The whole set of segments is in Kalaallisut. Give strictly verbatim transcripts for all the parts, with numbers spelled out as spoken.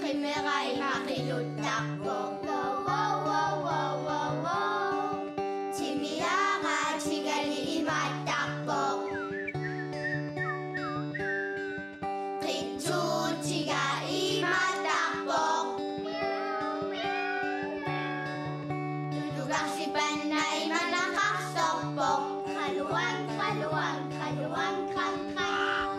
Timera imaqiluttarpoq. Wow, wow, wow, wow, wow, wow. Timiaraatigali imaattarpoq. Qitsuutiga imaattarpoq. Tulugarsipanna imanaqarsorpoq. Qaluang, qaluang, qaluang, qam, qam.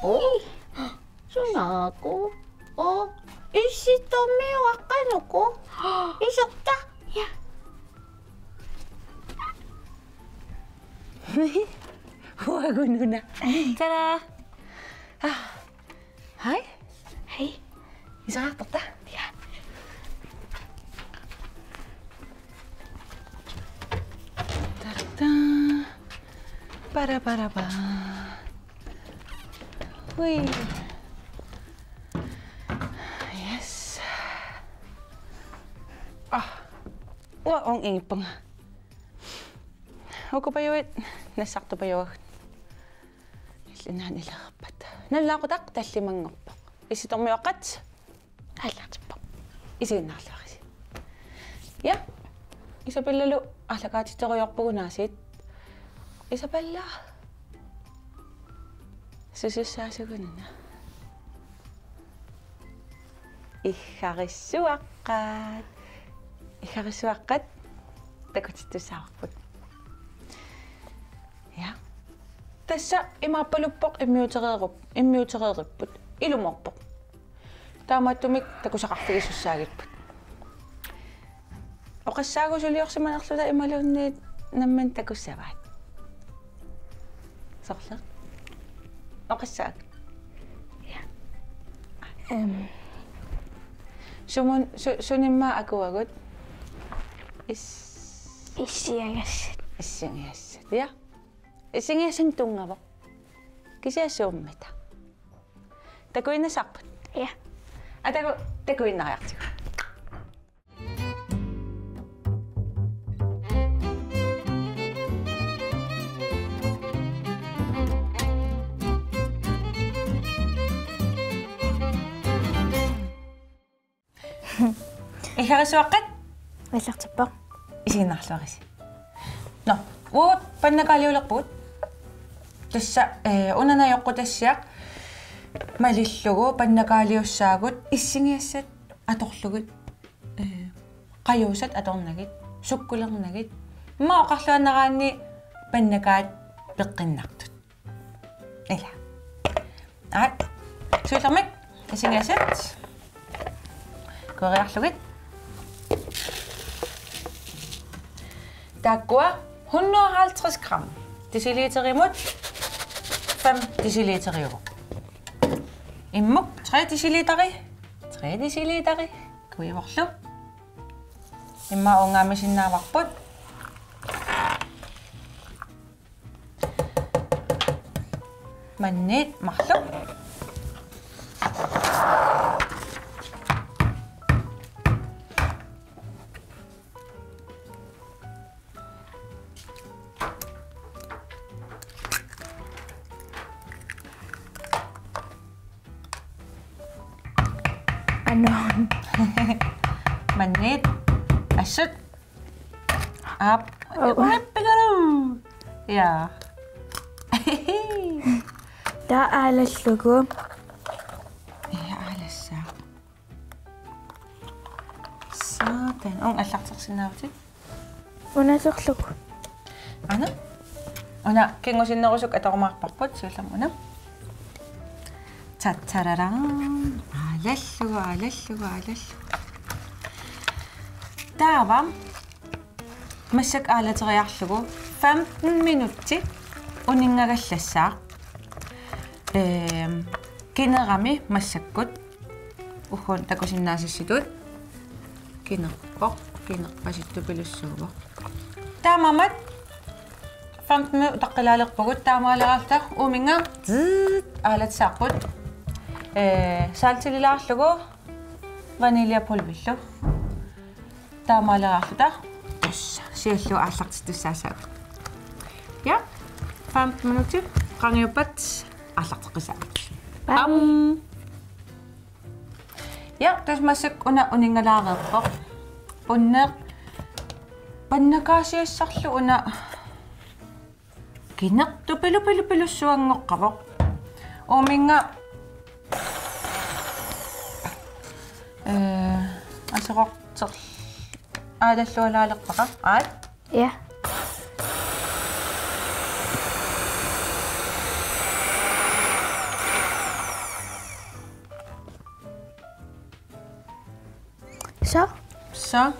Oi, sunaku. Oh, issittormiuaqqanuku. Iserta. Ja. Uagut una. Tada. Ah. Hej. Hej. Iserartarta? Ja. Tada. Para, para, para. Hui. Yes. Ah. Uanga inngippunga. Uku pajuit nassartupajuagut. Illit naak ilereerpat? Nalunaaqutaq tallimanngorpoq. Issittormiuaqqat? Aallartippoq. Isiginnaarluarisi. Ja. Isabellalu aallakaatiterujoorpugut aasiit. Isabella. Susussaasugunna. Iggarissuaqqat. Iggarissuaqqat takutittussaavarput. Ja. Tassa imaappaluppoq immiutereerup-, immiutereeripput. Ilumoorpoq. Taamaattumik takusaqarfigisussaagipput. Oqassaagut suliorsimanerluta imaluunniit nammineq takussavaat? Sorleq? Oqassaagut. Ja. Ehm. Sumun-, su-, sunimma akuagut? Is-, issiagassat. Issiagassat, ja. Issiagassat tunngavoq. Kisianni suummita? Takuinnassarput? Ja. Aa, taku-, takuinnariartigu. Iggarissuaqqat? Aallartippoq. Isiginnaarluarisi. Nå, uagut pannakaaliulerpugut. Tassa, eh, una najoqqutassiaq malillugu pannakaaliussaagut issiagassat atorlugit, eh, qajuusat atornagit, sukkulernagit. Immaqa oqarluaannaraanni pannakaat peqqinnartut. Ila. Aat. Siullermik. Issiagassat. Kueriarlugit. Taakkua hundrede og halvtreds gram. Deciliterimut fem deciliteriuvoq. Immuk tre deciliteri. Tre deciliteri. Kuivorlu. Immaqa uungaamisinnaavarput. Manniit marluk. Anorn. Manniit. Assut. Aap. Oh. Uippigulu. Ja. Taava aalallugu. Ja, aalassaaq. Satan. Uunga aallartersinnaavutit? Una sorlugu. Aana? Una kingusinnerusukkut atorumaarparput, siullermik una. Tatararam. Aalallugu, aalallugu, aalallugu. Taava massakkut aalateriarlugu femten minutsi uninngagallassaaq. Ehm, kinerami massakkut. Uagut takusinnaasassitut. Kinerpoq, kinerpasittupilussuuvoq. Taamaammat Femten minut utaqqilaalerpugut, taamaaleraarluta uuminnga zzz aalatissavarput. Ee, saltililaarlugu vaniljepulverillu. Taamaaleraarluta tassa siulliit aallartittussaassaagut. Ja, femten minutit qaangiuppat aallarteqqissaagut. Bam! Ja, tassa massakkut una uninngalaareerpoq. Unneq pannakaasiassarlu una kinertupilupilupilussuanngoqqavoq. Uuminnga, ee, aserorter-, aalallualaalerpara. Aat? Ja. Så? Så.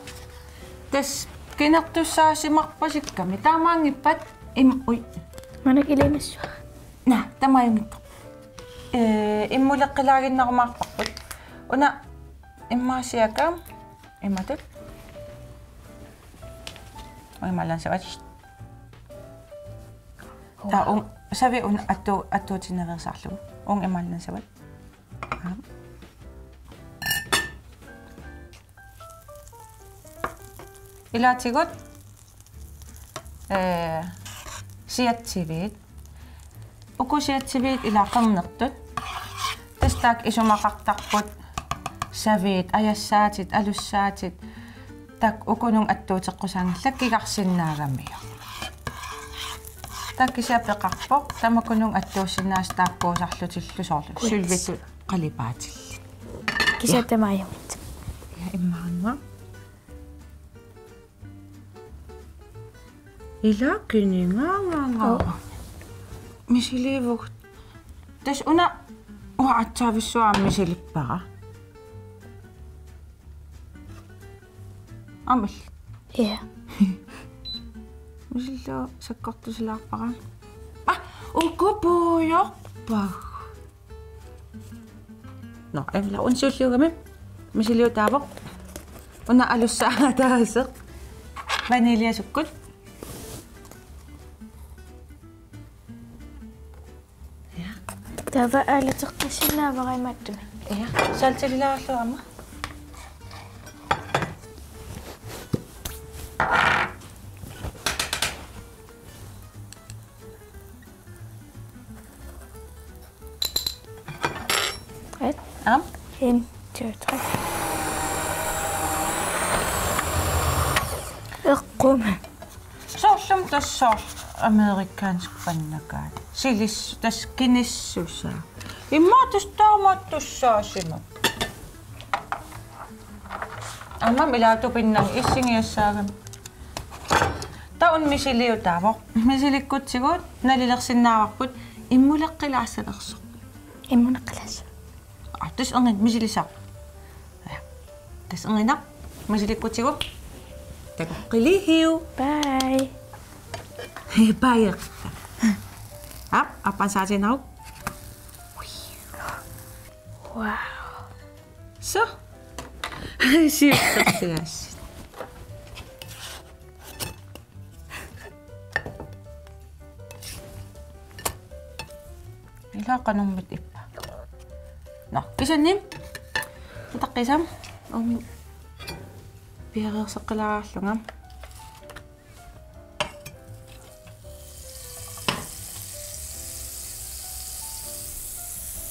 Tassa kinertussaasimarpasikkami. Taamaanngippat im-, ui. Manak ilimassua. Naa, taamaanngitsoq. Ee, immuleqqilaaginnarumaarparput. Una immaasiakka imatut. Uunga imaalinnaassavatit. Taava uunga saviit una attu-, attuutinnaveersaarlugu. Uunga imaalinnaassavatit. Ilaatigut, ee, siatsiviit. Uku siatsiviit ilaa qernertut. Tassa taakku isumaqartarput saviit, ajassaatit, alussaatit. Taakku ukununnga attuuteqqusaanngillat kigarsinnaagamiuk. Taakku kisianni peqarpoq, tamakkununnga attuussinnaasoq taakkuusarlutillu soorlu. Kuits. Sølvitut qalipaatillit. Kisianni. Ja. Taamaajumut. Ja, immaqa. Ilaa kinigaangaanga. Oo. Misiliivugut. Tassa una uanga aatsaavissuaq misilippara. Aamma illit? Ja. Misilillugu sakkortusilaarpara. Aa, uku puiorpagut. Nå, ila unsiulliugami. Misiliutaavoq. Una alussaa ataaseq. Vaniljasukkut. Ja. Taava aalateqqissinnaavara imaattumik. Ja, saltililaarlugu aamma. Et. Aap. En, to, tre. Eqqummi. Soorlumi tassa soorlu amerikansk pannakaat. Silis-, tassa kinissusaa. Immaqa tassa taamaattussaasimavoq. Aamma ilaatigut pinnanni issigiassaagami. Taava una misiliutaavoq. Misilikkutsigu nalilersinnaavarput immuleqqilaassalersoq. Immuleqqilaassaaq. Aa, tassa erniinnaq misilissaaq. Ja. Tassa erniinnaq misilikkutsigu. Takoqqiliihiu. Bye. Bye. Aap, aappaasaatiinnaruq. Wow. Så. Siulersugaassi. Ilaa qanormita ippa. Nå, kisianni. Utaqqisa. Uumik piareerseqqilaarlunga.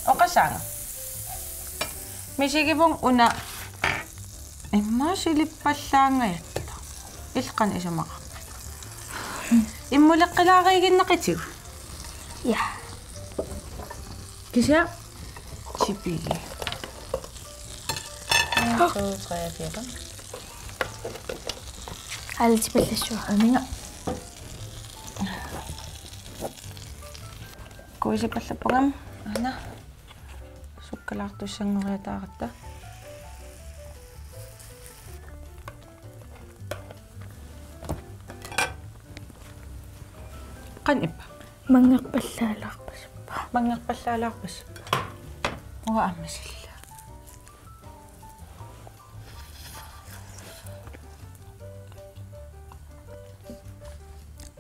Oqassaanga. Misigivunga una immaqa silippallaangajattoq. Illit qanoq isumaqarpit? Immuleqqilaariiginnaqitigut? Ja. Kisianni tipigit. En, to, tre, fire, fem. Aalatipallassuara. Uunga. Kuisipallappunga. Aana. Sukkalaartussanngoriataaratta. Qanoq ippa? Manngerpallaalaarpasippoq. Manngerpallaalaarpasippoq. Uanga aamma silla.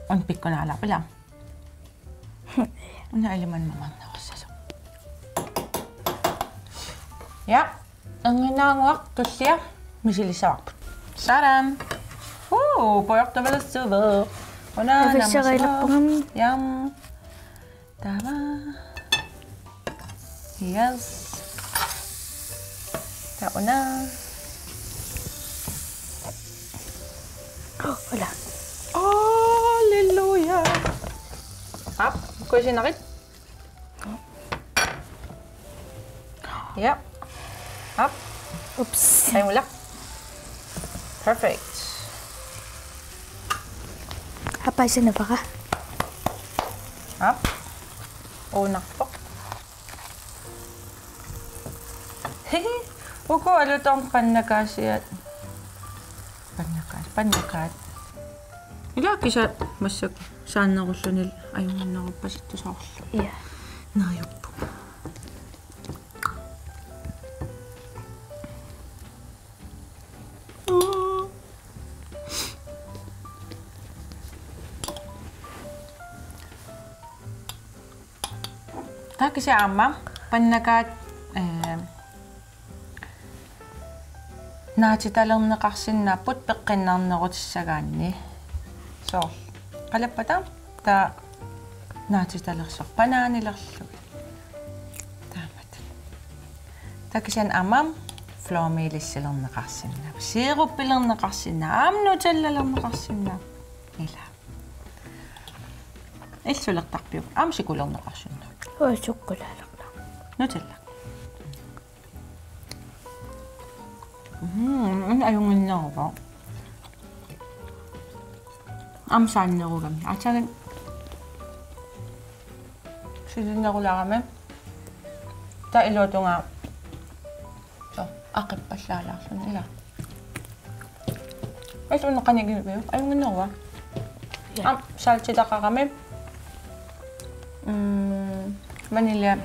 Una pikkunaalarput ilaa. Una ilimanna mamarnerussasut. Ja, anginnaanguaq tullia misilissavarput. Sådan. Uu, pujortupilussuuvoq. Una. Afissariilerpugami. Jam. Taava. Yes. Taava una. Oh, hola. Halleluja. Aap, kuisinerit. Ja. Aap. Ups. Ajunngilaq. Perfect. Aap, paisanavara. Aap. Uunarpoq. Hihi. Uku alutorn pannakaasiat. Pannakaat, pannakaat. Ilaa kisianni massakkut saannerulluni ajunnginneruppasittusoorlu. Ja. Neriuppunga. Taava kisianni aamma pannakaat, eh, naatitalerneqarsinnaapput peqqinnarnerutissagaanni. Soorlu. Qalappata taava naatitalersoq banaanilerlugit. Taamatut. Taava kisianni aamma flormelissilerneqarsinnaapput. Sirupilerneqarsinnaapput. Aamma Nutellalerneqarsinnaapput. Ilaa. Illit suleqarpiuk? Aamma sikulerneqarsinnaapput. Uu, sukkulaaleqqa. Nutella. Mm, una ajunnginneruvoq. Aamma saannerugami. Aatsaat silinnerulaarami. Taava iluatungaa. Soo, aqippallaalaarluni ilaa. Illit una qanoq igiviuk? Ajunnginneruva? Ja. Aamma saltitaqarami. Mm, vanilja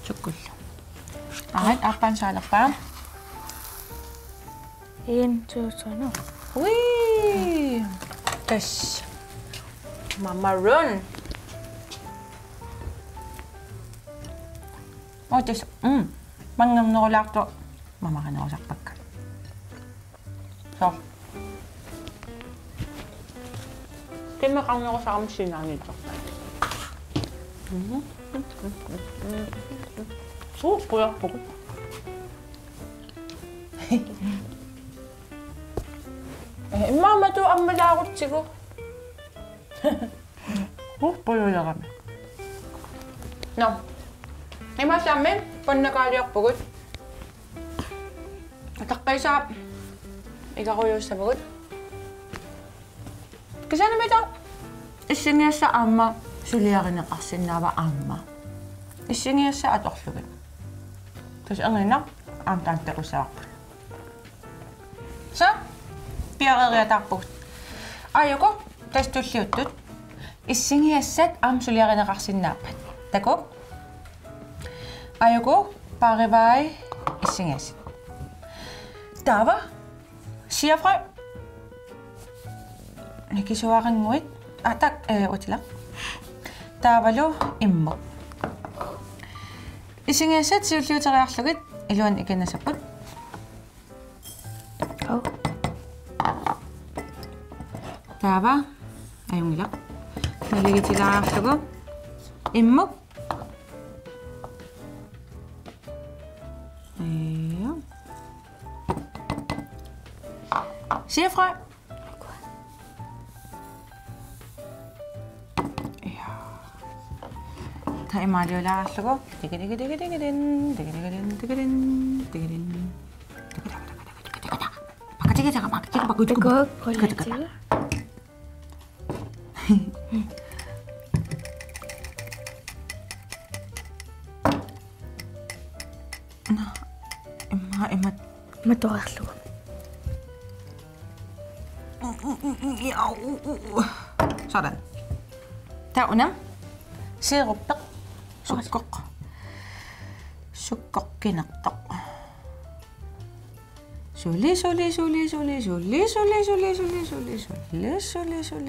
sukkullu. Aarit, aappaan saalerpaa. En, to, tre, nu. Ui! Tassa. Mama Run. Uu, tassa. Mm. Manngernerulaartoq mamarinerusarpakka. Soo. Kimmeqarnerusarami sinaaniittorpaa. Mhm. Uu, pujorpugut. Eh, immaqa matu ammalaarutsigu. Uu, pujulerami. Nå. Imaassaammi pannakaaliorpugut. Ataqqisa igarujuussavagut. Kisiannimi taava issinngisassat aamma suliarineqarsinnaava aamma. Issinngisassat atorlugit. Tassa anginnaq aamma taanna takussavarput. Soo, piareeriataarpugut. Aajuku, tassa tulliuttut. Issinngisassat aamma suliarineqarsinnaappat. Takuuk? Aajuku, paarivai issinngisassat. Taava, siafrø. Nikisuarannguit. Ah, tak, eh, utila. Taavalu immuk. Issinngisassat siulliuteriarlugit iluanni ikinnersapput. Uu. Taava ajunngilaq. Naligiilaarlugu. Immuk. Ja. Siafrø. Ja. Taava imaaliulaarlugu. Tiki, tiki, tiki, tiki, din. Tiki, tiki, din, tiki, din, tiki, din. Tiki, tiki, tiki, tiki, tiki, tiki. Paka, tiki, tiki, paka, tiki, paka, tiki, paka. Tiki, tiki, tiki. Nå, immaqa imat-, matuarlugu. Sådan. Taava una. Sirup. Sukkoq. Sukkoq kinertoq. Suli, suli, suli,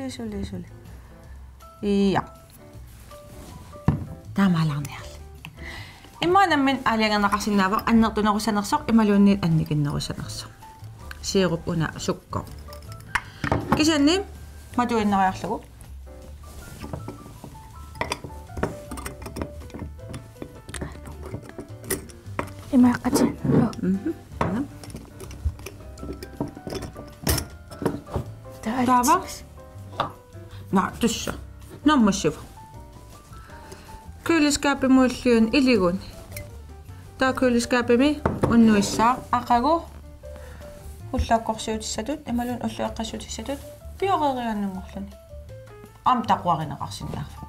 suli, suli. Ia. Taamaalaarniarli. Immaqa nammineq aalajangerneqarsinnaavoq annertunerussanersoq imaluunniit annikinnerussanersoq. Sirup una sukkoq. Kisianni matuinnariarlugu. Imaaqqat. Mhm. Ana. Taava. Taava. Naa, tassa. Naammassivoq. Køleskabimulliun iliguni. Taava køleskabimi unnuissaaq aqagu ullaakkorsiutissatut, imaluunniit ullueqqassutissatut, pioreeriaannanngorluni. Aamma taquarineqarsinnaavoq.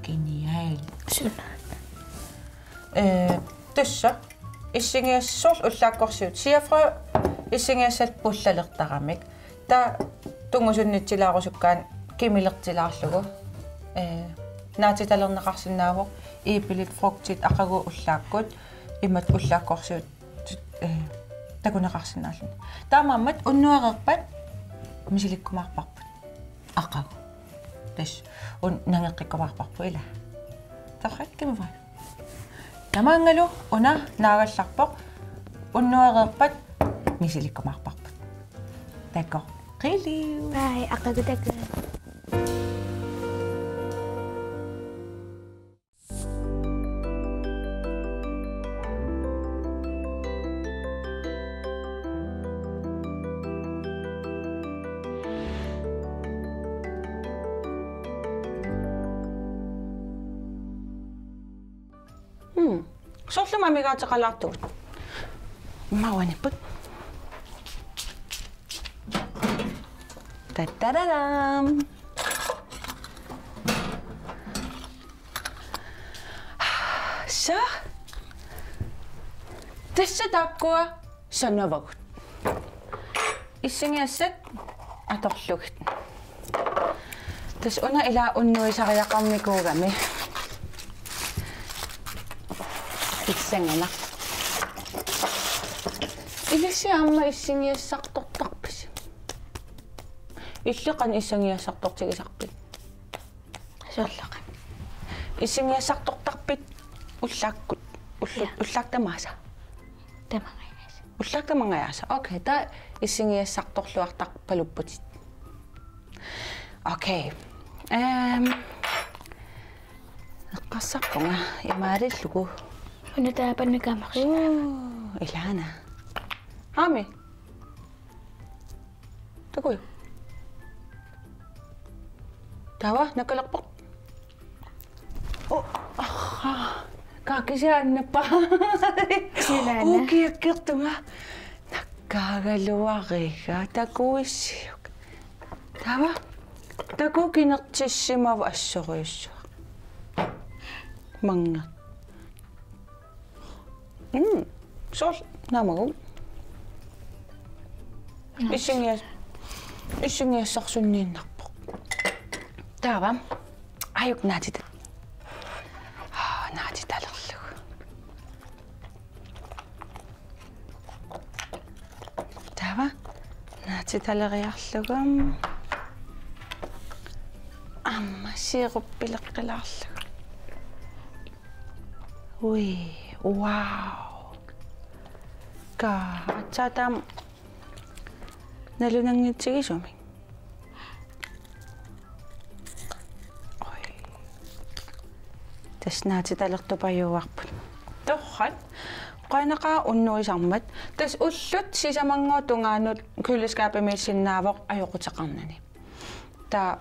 Genial. Suna. Ee, tassa. Issinngiassaq ullaakkorsiut. Siafrø issinngiassat pullalertaramik. Taava tungusunnitsilaarusukkaanni kimilertilaarlugu. Ee, naatitalerneqarsinnaavoq. Iipilit, frugtit, aqagu ullaakkut. Imatut ullaakkorsiut, ee, takuneqarsinnaalluni. Taamaammat unnuereerpat misilikkumaarparput. Aqagu. Tassa una nangeqqikkumaarparput ilaa. Torrak, kimivai. Tamaanngalu una naagallarpoq, unnuereerpat misilikkumaarparput. Takoqqiliuk. Bye, aqagu takuuk. Hmm. Soorlumi amigaateqalaartugut. Immaqa uaniipput. Tattararam. Sa. Tassa taakkua sanavagut. Issinngiassat atorlugit. Tassa una ilaa unnuisariaqarnikuugami. Pissanganaq. Ilissi aamma issinngiassartortarpisi? Illit qanoq issinngiassartortigisarpit? Soorlu qanoq? Issinngiassartortarpit ullaakkut, ullut, ja, ullaakkut tamaasa? Tamangajaasa. Ullaakkut tamangajaasa. Okay, taava issinngiassartorluartarpalupputit. Okay. Ehm. Eqqarsarpunga imaalillugu. Una taava pannukaamarsi. Uu, ilaana. Aami. Takuuk. Taava, nakkalerpoq. Oh, aha. Kaakisiaannappa. Silaana. Ukiakkertunga. Nakkaagaluariga, takuissiuk. Taava. Takuuk, kinertissimavoq, assoriussuaq. Mannga. Mm, soorlu naammagu. Issinngias-, issinngiassarsunniinnarpoq. Taava. Ajuk naatita-, aa, naatitalerlugu. Taava. Naatitaleriarlugu. Aamma sirupileqqilaarlugu. Ui, wow. Ka, aatsaat taama nalunanngitsigisumik. Ui. Tassa naatitalertupajuuarput. Torrak. Qujanaqaaq unnuisarmat. Tassa ullut sisamanngooq tungaanut køleskabimiissinnaavoq ajoquteqarnani. Taa-,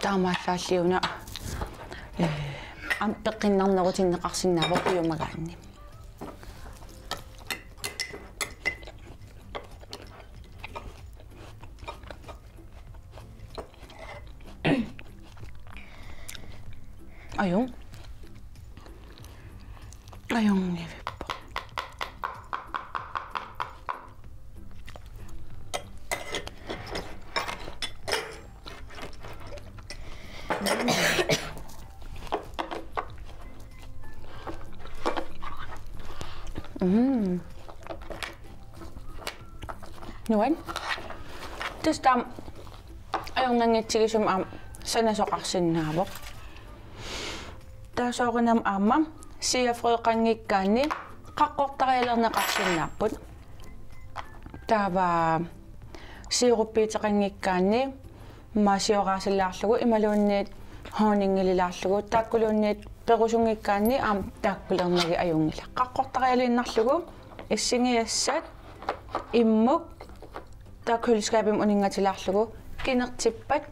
taamaallaalliuna, eh, aamma peqqinnarnerutinneqarsinnaavoq piumagaanni. Ajunngilaq. Ajunngivippoq. Mm. Nuann. Tassa taama ajornanngitsigisumik aamma sanasoqarsinnaavoq. Taava soorunami aamma siafrøeqanngikkaanni qaqqortarialerneqarsinnaapput. Taava sioruppiiteqanngikkaanni maasioraasallaarlugu imaluunniit honningilaarlugu taakkuluunniit perusunngikkaanni aamma taakkulernagit ajunngilaq. Qaqqortarialiinnarlugu issingiassat immuk taava køleskabimi uninngatilaarlugu kinertippat,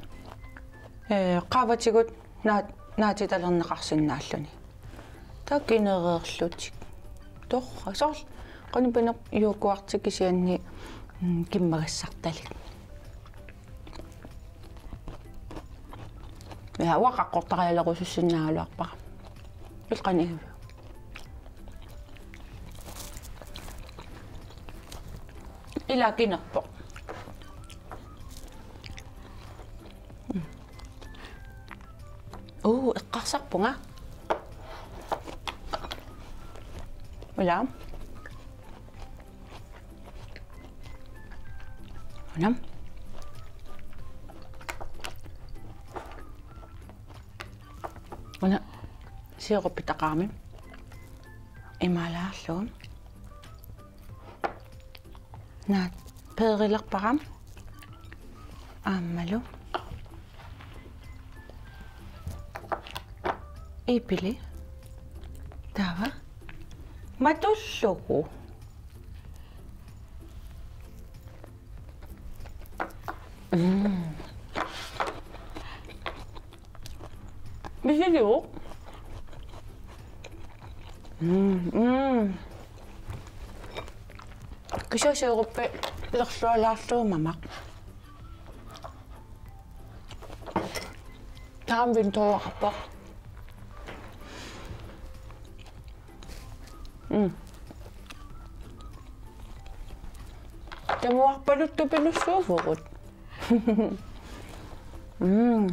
ee, qaavatigut naat-, naatitalerneqarsinnaalluni. Taava kinereerlutik. Torrak. Soorlu qanoq pineq yoghurti kisianni, mm, kimmagassartalik. Ja, uanga qaqqortarialerusussinnaagaluarpara. Illit qanoq igiviuk? Ila kinerpoq. Uu, eqqarsarpunga. Ila. Una. Una. Sioruppiitaqarami. Imaalaarlugu. Naat, peerilerpara. Aammalu. Iipili. Taava. Matullugu. Mm. Misilivoq. Mm, mm. Kisianni sioruppilerlualaarlugu mamaq. Taama vintoorpoq. Mm. Tamuarpaluttupilussuuvugut. Mm.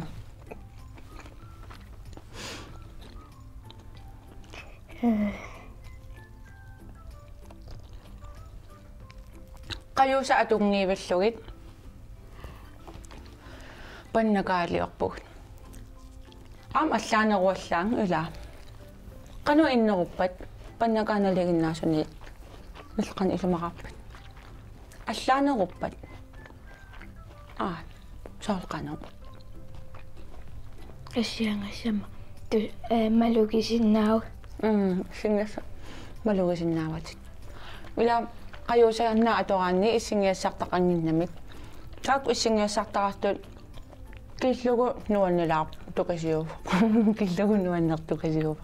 Qajuusat atunngivillugit pannakaaliorpugut. Aamma allaaneruallaannga ilaa. Qanoq inneruppat pannakaat nalinginnaasuniit? Illit qanoq isumaqarpit? Allaaneruppat. Aa, soorlu qanoq? Assiangassama tu-, ee, malugisinnaavat. Mm, issingiassaq malugisinnaavatit. Ila qajuusaannaat atoraanni issingiassartaqannginnamik. Taakku issingiassartaqartut killugu nuannilaartukasiuvoq. Killugu nuannertukasiuvoq.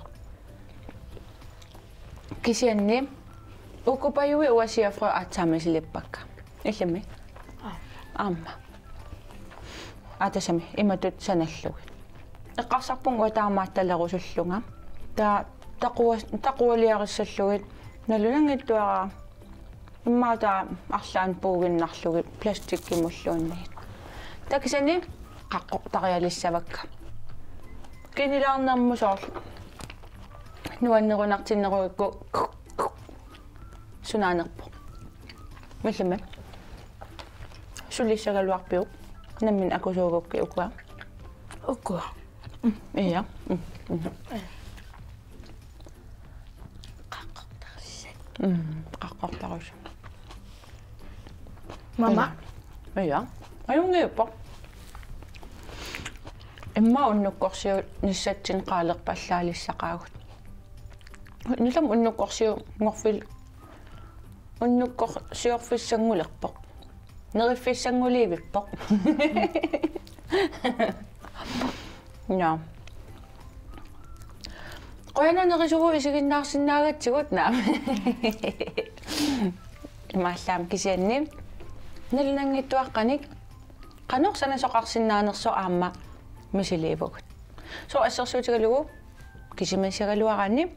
Kisianni uku pajuit uanga siafrø aatsaat misilippakka. Illimmi? Aa. Aamma. Aa, tassami imatut sanallugit. Eqqarsarpunga uanga taamaattalerusullunga. Taava taqua-, taqualiarissallugit nalunanngitsuarara. Immaqa taava arlaannik puuginnarlugit plastikkimulluunniit. Taava kisianni qaqqortarialissavakka. Kinilaarnermut soorlu nuannerunartinnerugukku sunaanerpoq. Illimmi? Sulissagaluarpiuk? Nammineq akusuugukkit ukua? Ukua. Mm, ja. Mm, mm. Qaqqortarissat. Mm, qaqqortarissat. Mama. Ja. Ja. Ajunngiuppoq. Immaqa unnukkorsiunissatsinnut qaalerpallaalissaqaagut. Nilami unnukkorsiunngorfil-, unnukkorsiorfissanngulerpoq. Neriffissannguliivippoq. Nå. Qujanaq nerisugut isiginnaarsinnaagatsigut, naa. Imaallaat kisianni nalunanngitsuaqqanik qanoq sanasoqarsinnaanersoq aamma misiliivugut. Soorlu assersuutigalugu kisimiissagaluaraanni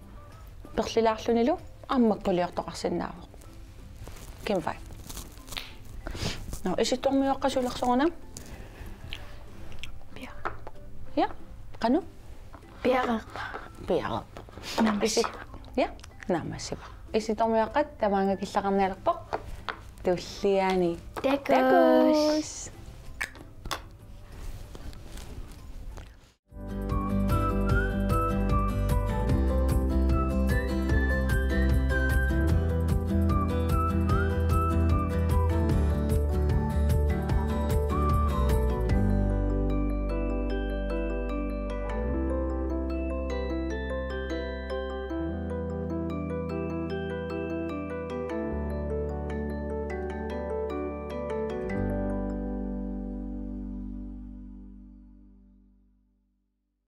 perlilaarlunilu aamma makkuliortoqarsinnaavoq. Kimvai. Nå, Isittormiuaqqat sulersut una? Pia. Ja, qanoq? Piareerpoq. Piareerpoq. Naammassi. Isi-, ja, naammassivoq. Isittormiuaqqat tamaanga killeqarnialerpoq. Tulliani. Takuss.